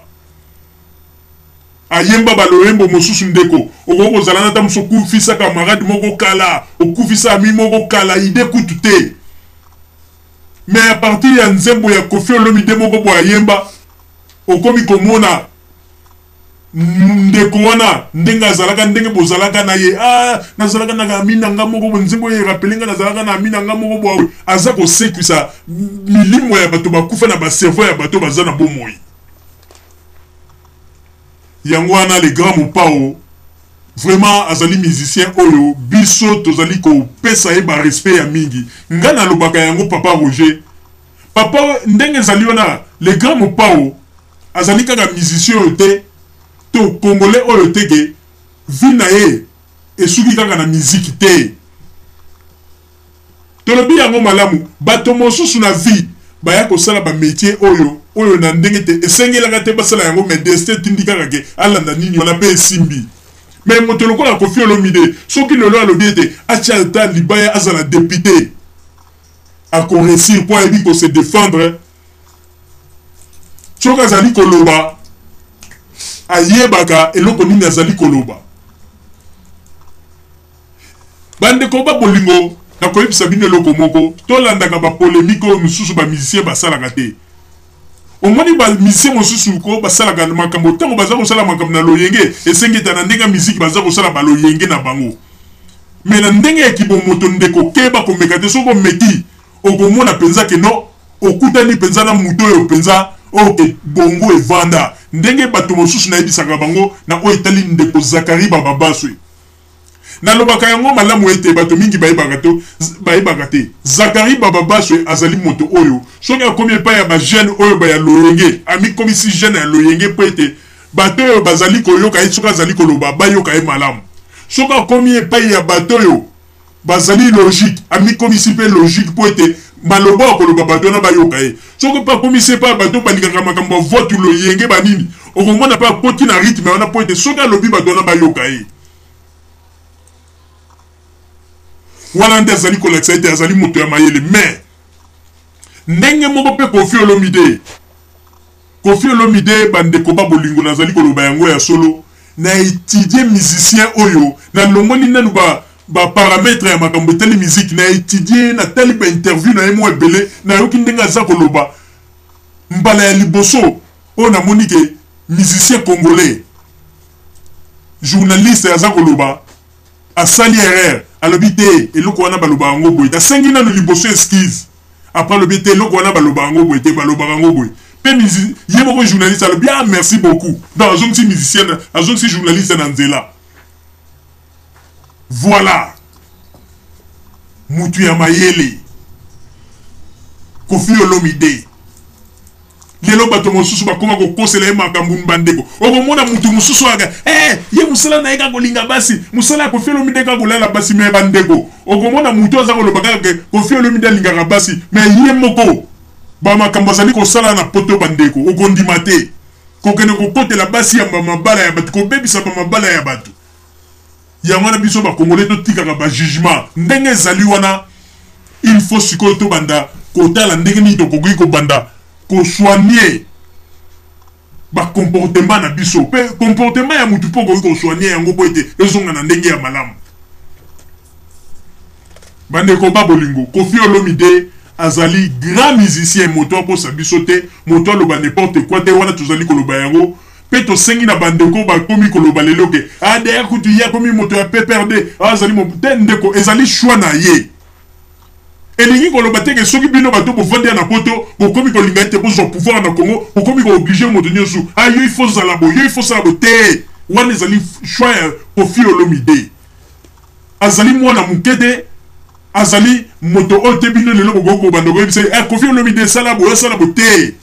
Ayemba baloyembo mosusu ndeko, okoki kozala na ata mosusu okufisa camarade moko kala, okufisa ami moko kala, idee kutu te. Mais à partir ya nzembo ya Koffi Olomide moko boye ayemba, okomi komona ndeko wana ndenge azalaka ndenge bozalaka na ye ah, nazalaka na ami na nga moko boye nzembo oyo erapele nga nazalaka na ami na nga moko boye aza kosekwisa milimo ya bato bakufa na bacerveau ya bato baza na bomoi yango wana le grand mopao vraiment azali musicien oyo biso tozali kopesa ye barespect ya mingi nga nalobaka yango papa roger papa ndenge ezali wana le grand mopao azali kaka musicien oyo te to congolais oyo te ke vie na ye esuki kaka na miziki te tolobi yango malamu bato mosusu na vie baya kosala ba métier oyo oyo na ndenge te esengelaka te basala yango mais destin etindi kaka ke alanda nini wana mpe esimbi mais moto lokola Koffi Olomide soki lelo alobi ete atya ata libaya azala député akoresir mpo ayebi ko se défendre soki azali koloba ayebaka eloko nini azali koloba bandeko ba bolingo nakoyebisa bino eloko moko tolandaka bapolemike oyo mosusu bamusicien basalaka te omoni bamusicien mosusu ko basalaka makambo ntango baza kosala makambo na loyenge esengi ete na ndenge ya miziki baza kosala baloyenge na bango me na ndenge ya kibomoto ndeko keba komeka te soki omeki okomona mpenza ke no okutani mpenza na moto oyo mpenza oyo ke bongo evanda ndenge bato mosusu nayebisaka bango na oyo etali ndeko zakari bababaswe nalobaka yango malamu ete bato mingi bayebaka to bayebaka te zakari bababaswe azali moto oyo soki akomi epai ya bajeune oyo baya loyenge amikomisi jeune ya loyenge mpo ete bato oyo bazali koyoka ye soki azali koloba bayoka ye malamu soki akomi epai ya bato oyo bazali logique amikomisi mpe logique mpo ete maloba oyo akoloba bato wana bayoka ye soki mpe akomisi epai ya bato balingaka makambo ya voiture loyenge banini okomona mpe akoti na rythme wana mpo ete soki alobi bato wana bayoka ye wana nde azali kolakisa ete azali moto ya mayele mais ndenge moko mpe Koffi Olomide Koffi Olomide bandeko ba bolingo nazali koloba yango ya solo na etudie musicien oyo nalongoli nanu ba ba paramètre ya makambo etali musique na etudie natali ba interview na ye mwa ebele nayoki ndenge aza koloba mbala ya liboso oyo namoni ke musicien congolais journaliste aza koloba asali erreur alobi te eloko wana baloba yango boye asengi nanu liboso excuse après alobi te eloko wana baloba yango boye te balobaka yango boye mpe ye moko journaliste alobi ah merci beaucoup donc azongisi musicien azongisi journaliste na nzela voilà mutu ya mayele Koffi Olomide lelo bato mosusu bakoma kokosela ye makambo bandeko okomona motu mosusu aka eh, ye mosala na ye kaka kolinga basi mosala ya Koffi Olomide kaka kolala basi me bandeko okomona motu aza koloba kaka ke Koffi Olomide alingaka basi me ye moko bamakambo azali kosala na poto bandeko okondima te kokende kokotela basi ya mabala ya bato kobebisa bamabala ya bato yango wana biso bakongole totikaka bajugement ndenge ezali wana il faut sikoyo tobanda kotala ndenge nini tokoki kobanda kosoigne bacomportement na biso mpe comportement ya motu mpo okoki kosoigne yango mpo ete ezonga na ndenge ya malamu bandeko ba bolingo Koffi Olomide azali grand musicien moto akosa biso te moto aloba n'importe quoi te wana tozali koloba yango mpe tosengi na bandeko bakomi koloba lelo ke ADR kutu ye akomi moto ya PPRD azali te ndeko ezali choix na ye elingi koloba te ke soki bino bato bovandi ya na poto bokomi kolinga ete bozwa pouvoir na Congo bokomi kooblige moto nyonso ah yo il faut zala boye yo il faut sala boye te wana ezali choix ya Koffi Olomide azali mwana moke te azali moto oyo te bino lelo bokoki kobanda koyebisa ye eh, Koffi Olomide esala boye asala boye te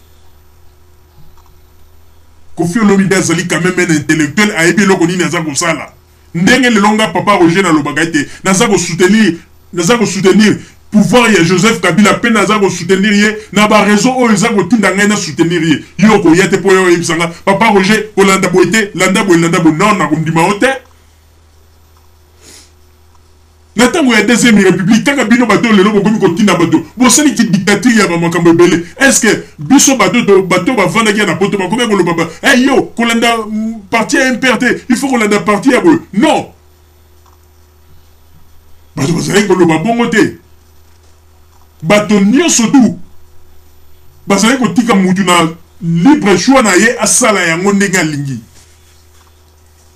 Koffi Olomide azali quand même un intellectuel ayebi eloko nini aza kosala ndenge lelo nga papa Roger nalobaka ete naza kosoutenir naza kosoutenir pouvoir ya Joseph Kabila mpe naza kosoutenir ye na baraison oyo eza kotinda ngai na soutenir ye yo okoya te mpo yo oyebisa nga papa Roger kolanda boye te landa boye landa boye non nakondima yo te. Na ntango ya deuxième république, kaka bino bato lelo bokomi kotinda bato, bosali ki dictature ya bamakambo ebele. Est ce que biso bato bato bavandaki ya na poto bakomi koloba ba hey, yo kolanda parti ya MPR te, il faut kolanda parti ya boye? Non, bato bazalaki koloba bongo te. Bato nyonso tu bazalaki kotika mutu na libre choix na ye, asala yango ndenge alingi.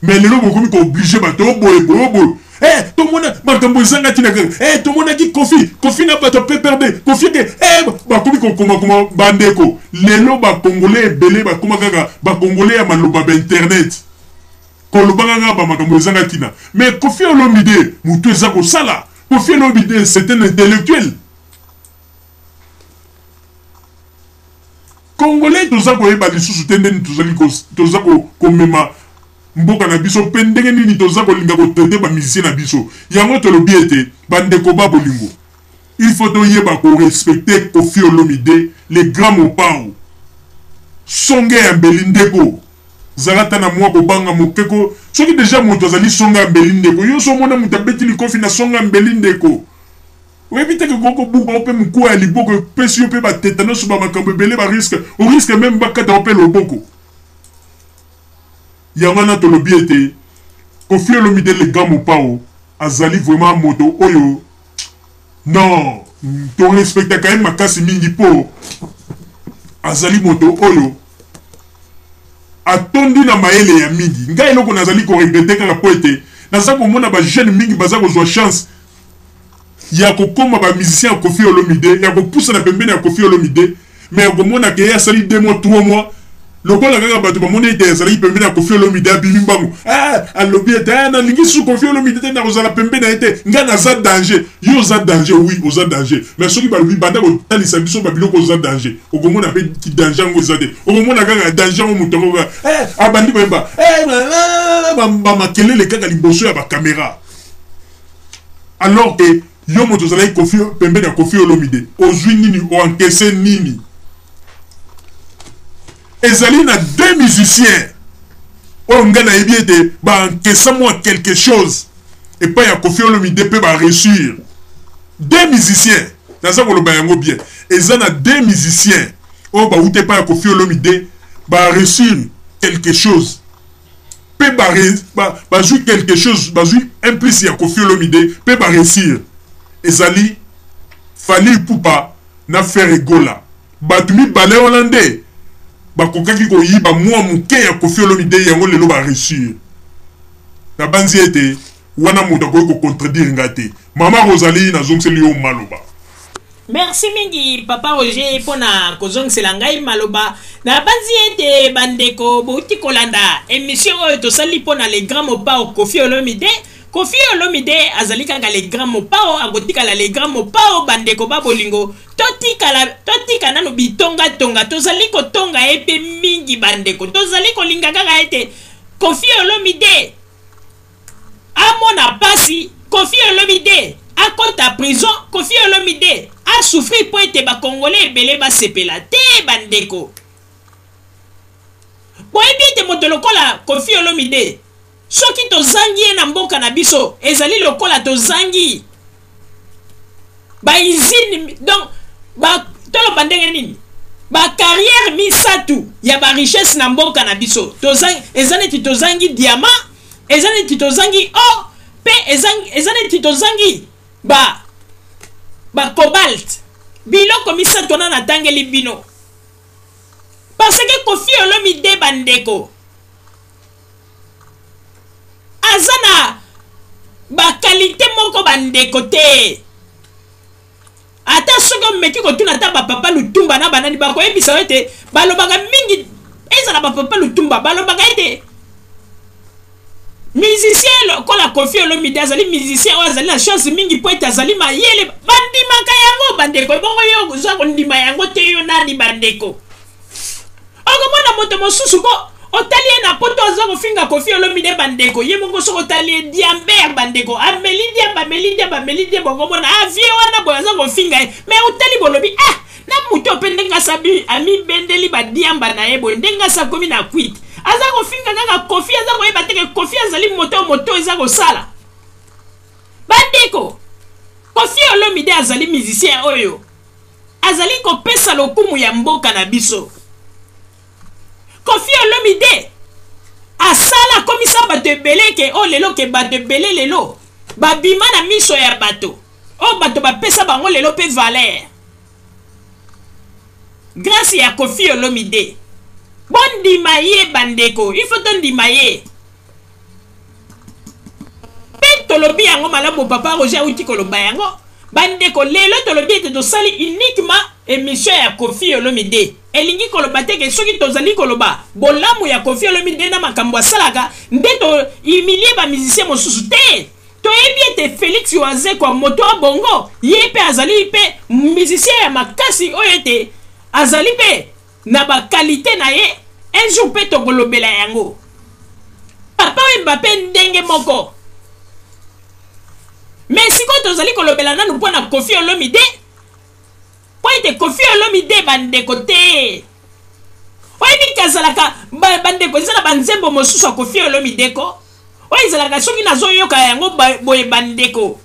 Mais lelo bokomi kooblige bato oboye boye oboye. Eh, tomona makambo ezanga ntina kaka. Eh, tomonaki Kofi, Kofi na bato PPRD, Kofi ke eh, bakomi kokomakoma. Bandeko, lelo bakongole ebele bakoma kaka bakongole ya maloba ba internet, koloba kaka bamakambo ezanga ntina. Mais Kofi Olomide, motu eza kosala. Kofi Olomide, c'est un intellectuel congolais. Toza koyeba lisusu te ndeni tozali toza komema mboka na biso mpe ndenge nini toza kolinga kotraite bamusicien na biso. Yango tolobi ete, bandeko ba bolingo, il faut toyeba korespecte Kofi Olomide, le grand Mopao. Songe ya mbeli, ndeko, zala ata na mwa kobanga moke ko. Soki deja moto azali songe ya mbeli, ndeko, yo so omona moto abeti likofi na songe ya mbeli, ndeko, oyebi te ke kokobuka yo mpe mokuwa ya liboko, epesi yo mpe batetanos, bamakambo ebele, barisque, orisque meme bakata yo mpe loboko. Yango wana tolobi ete Kofi Olomide, le grand Mopao, azali vraiment moto oyo non torespectaka ye makasi mingi, mpo azali moto oyo atondi na mayele ya mingi. Ngai eloko nazali koregrete kaka mpo ete naza komona bajeune mingi baza kozwa chance ya kokóma bamusicien ya Kofi Olomide, ya kopusana pembeni ya Kofi Olomide, mais okomona ke ye asali 2 mois, 3 mois, lokola kaka bato bamoni ete azalaki pembeni ya Kofi Olomide, abimi mbangu, ah, alobi ete ah, nalingi su Kofi Olomide te, nakozala pembeni na ye te, ngai naza danger. Yo oza danger, oui, oza danger, mais soki balobi banda kotalisa biso babiloko oza danger, okomona mpe danger yango eza te. Okomona kaka danger yango, moto yango kaka eh, abandi koyemba eh, bamakelele kaka liboso ya bakamera, alors que yo moto ozalaki Kofi pembeni ya Kofi Olomide, ozwi nini, oankese nini? Ezali na deux musiciens oyo ngai nayebi ete baankesa mwa quelque chose epai ya Kofi Olomide mpe baréussir. Deux musiciens, naza koloba yango bien, eza na deux musiciens oyo bauta epai ya Kofi Olomide, baréussir quelque chose mpe bazwi quelque chose, bazwi un plus ya Kofi Olomide mpe baréussir. Ezali Fally Ipupa na Ferre Gola. Bato mibale wana nde bakokaki koyiba mwa moke ya Kofi Olomide, yango lelo baréussir. Nabanzi ete wana moto akoki kocontredire nga te. Mama Rosalie, nazongiseli yo maloba. Merci mingi, papa Roger, mpona kozongisela ngai maloba. Nabanzi ete bandeko bouti kolanda émission oyo tosali mpona le grand Mopao Kofi Olomide. Kofi Olomide azali kaka le grand Mopao, akotikala le grand Mopao. Bandeko ba bolingo, totikala, totika nano bitongatonga tozali kotonga ye mpe mingi. Bandeko, tozali kolinga kaka ete Kofi Olomide amona pasi, Kofi Olomide akɔta prison, Kofi Olomide asouffrir mpo ete bakongole ebele basepela te. Bandeko, boyebi ete moto lokola Kofi Olomide, soki tozangi ye na mboka na biso, ezali lokola tozangi bausine, donc ba, toloba ndenge nini, bacarrière misato ya barichesse na mboka na biso. Eza neti tozangi diamant, eza neti tozangi or, mpe eza neti tozangi ba bacobalt. Biloko misato wana natangeli bino, parce que Kofi Olomide, bandeko, aza na baqualité moko, bandeko, te. Ata soki omeki kotuna ata bapapa Lutumba na banani, bakoyebisa yo ete balobaka mingi, ezala bapapa Lutumba, balobaka ete musicien lokola Kofi Olomide azali musicien oyo azali na chance mingi mpo ete azali mayele. Bandimaka yango, bandeko. Ebongo yo oza kondima yango te, yo nani? Bandeko, okomona moto mosusu ko otali ye na poto, aza kofinga Kofi Olomide. Bandeko, ye moko soki otali ye diamber, bandeko, ameli diamba, ameli diamba, ameli diamba. Okomona avie wana boye aza kofinga ye, mais otali, bolobi: "Ah, na moto mpe ndenge asabi amibendeli badiamba na ye boye, ndenge asa akomi na kwite, aza kofinga kaka Kofi, aza koyeba te ke Kofi azali moto, moto eza kosala." Bandeko, Koffi Olomide azali musicien oyo azali kopesa lokumu ya mboka na biso. Koffi Olomide asala akomisa bato ebele ke oyo lelo ke bato ebele lelo babima na miso ya bato oyo bato bapesa bango lelo mpe valeur grâce ya Koffi Olomide. Bondima ye bandeko, il faut tondima ye. Mpe tolobi yango malamu, papa Roger auti koloba yango. Bandeko, lelo tolobi ete tosali uniquement émission ya Koffi Olomide. Elingi koloba te ke soki tozali koloba bolamu ya Koffi Olomide na makambo asalaka nde to humilier ba musiciens mosusu te. Toyebi ete Felix Wazekwa moto ya bongo, ye mpe azali mpe musicien ya makasi oyo ete azali mpe na ba qualité na ye, un jour mpe tokolobela yango. Papa Wemba mpe ndenge moko. Mais sikoyo tozali kolobela nanu mpo na Koffi Olomide, mpo ete Koffi Olomide bandeko te. Oyebi ke azalaka bandeko, eza na banzembo mosusu ya Koffi Olomide ko oyo ezalaka soki nazoyoka yango boye bandeko,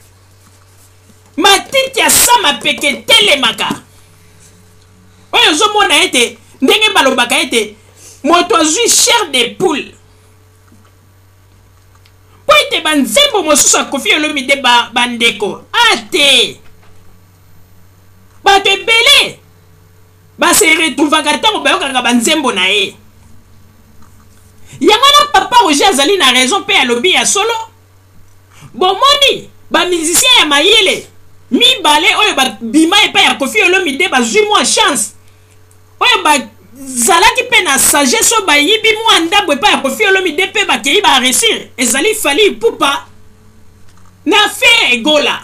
matiti ya sama peke etelemaka. Oyo ozomona ete ndenge balobaka ete moto azwi chair de poule, mpo ete banzembo mosusu ya Koffi Olomide bandeko ate bato ebele base retrouvaka ntango bayokaka banzembo na ye. Yango wana papa Roger azali na raison mpe alobi ya solo. Bomoni ba musiciens ya mayele mibale oyo babima epai ya Koffi Olomide bazwi mwa chance, oyo bazalaki mpe na sagesse oyo bayibi mwa ndambo epai ya Koffi Olomide mpe bakei ba réussir, ezali Fally Ipupa na Ferre Gola.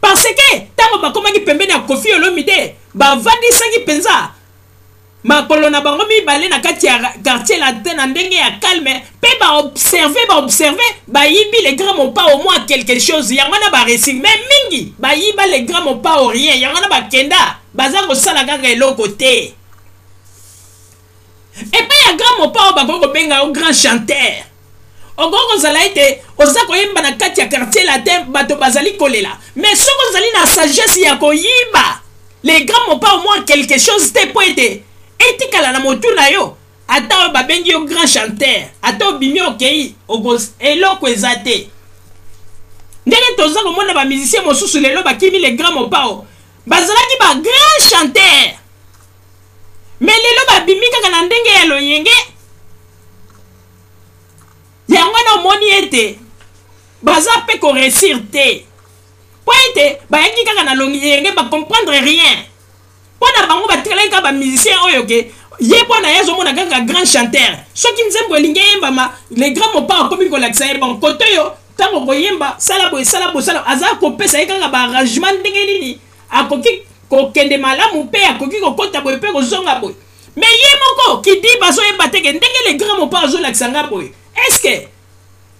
Parce que ntango bakomaki pembeni ya Koffi Olomide, bavandisaki mpenza makolo na bango mibale na kati ya quartier latin na ndenge ya calme, mpe baobserve baobserve bayibi le grand Mopao mwa quelque chose, yango wana baresir. Mais mingi bayiba le grand Mopao rien, yango wana bakenda baza kosala kaka eloko te. Epai ya grand Mopao bakoki kobenga yo grand chanteur, okoki kozala ete oza koyemba na kati ya quartier latin, bato bazali kolela, mais soki ozali na sagesse ya koyiba le grand Mopao mwa quelque chose te, mpo ete etikala na motu na yo, ata oyo babengi yo grand chanteur, ata obimi okei, eloko eza te. Ndenge toza komona ba musicien mosusu lelo bakimi le grand Mopao, bazalaki ba grand chanteur, mais lelo babimi kaka na ndenge ya loyenge. Yango wana omoni ete baza mpe koresir te, mpo ete bayaki kaka na loyenge, bacomprendre rien. Mpo na bango batikalaki kaka bamusicien oyo ke ye mpo na ye azomona kaka grand chanteur. Soki nzembo elingi eyembama, le grand Mopao akomi kolakisa ye bon kote oyo ntango koyemba, sala boye, sala boye, sala, aza kopesa ye kaka baarrangement ndenge nini akoki kokende malamu mpe akoki kokota boye mpe kozonga boye. Mais ye moko kidiba azoyeba te ke ndenge le grand Mopao azolakisa nga boye, est-ce que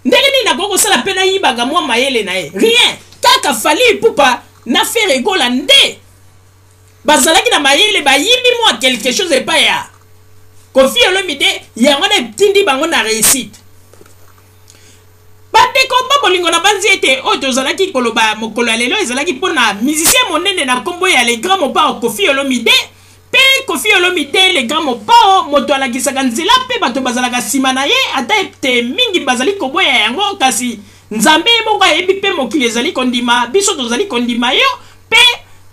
ndenge nini nakoki kosala mpe nayibaka mwa mayele na ye? Rien. Kaka Fally Ipupa na Ferre Gola nde bazalaki na mayele, bayibi mwa quelque chose epai ya Koffi Olomide, yango na etindi bango na réussite. Bandeko ba bolingo, na banzi ete oyo tozalaki koloba mokolo ya lelo ezalaki mpona musicien monene na nkombo ya le grand Mopao Koffi Olomide. Mpe Koffi Olomide le grand Mopao, moto alakisaka nzela mpe bato bazalaka nsima na ye, ata ete mingi bazali koboya yango, kasi Nzambe ye moko ayebi mpe mokili ezali kondima, biso tozali kondima yo. Mpe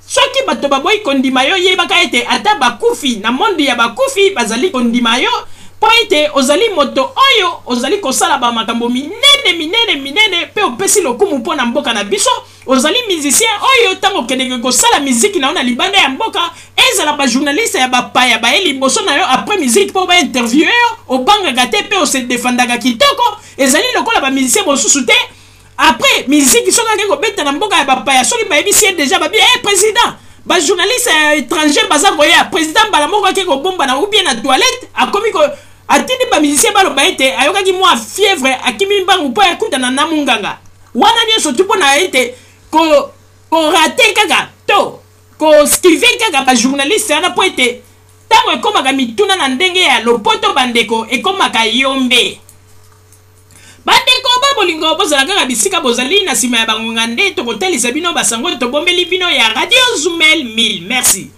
soki bato baboyi kondima yo, yebaka ete ata bakufi na monde ya bakufi bazali kondima yo, mpo ete ozali moto oyo ozali kosala bamakambo minene minene minene mpe opesi lokumu mpo na mboka na biso. Ozali musicien oyo ntango okendeke kosala miziki na yo na libanda ya mboka, ezala bajournaliste ya bapaya baye liboso na yo après miziki mpo bainterviewe yo, obangaka te mpe ose defandaka kitoko. Ezali lokola bamusicien mosusu te, après miziki soki ake kobeta na mboka ya bapaya, soki bayebisi ye deja babi hey, président, bajournaliste ya étranger baza koya, président mbala moko ake kobombana ou bien na toilette, akomi ko atindi bamusicien baloba ete ayokaki mwa fièvre, akimi mbangu mpo akutana na munganga wana nyonso tu mpo na ete korate kaka to koskive kaka bajournaliste wana, mpo ete ntango ekomaka mituna na ndenge ya lopoto bandeko ekomaka yombe. Bandeko ba ba bolingo, bozala kaka bisika bozali na nsima ya bangonga nde tokotalisa bino basango tobombeli bino ya Radio Zumel 1000. Merci.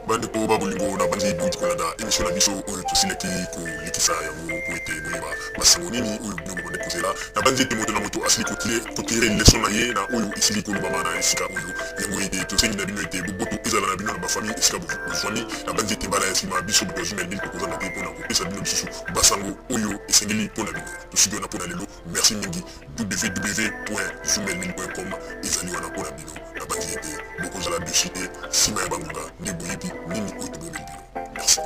Bandeko ba bolingo, na banzi bouti kolanda émission na biso oyo tosilaki kolekisa yango po ete boyeba basango nini oyo bino bobandi kozela. Na banzi ete moto na moto asili kotirer leçon na ye na oyo esili kolobama na esika oyo. Yango ete tosengi na bino ete boboto ezala na bino na bafamille esika bozwami. Na banzi ete mbala ya nsima biso bato ya Zumel 1000 tokozanga te mpona kopesa bino lisusu basango oyo esengeli mpona bino. Tosuki wana mpona lelo. Merci mingi. www.zumel1000.com ezali wana mpona bino. Na banzi ete bokozala déçus te. Nsima ya bangonga nde boyebi nini oyo tobomeli bino. Merci.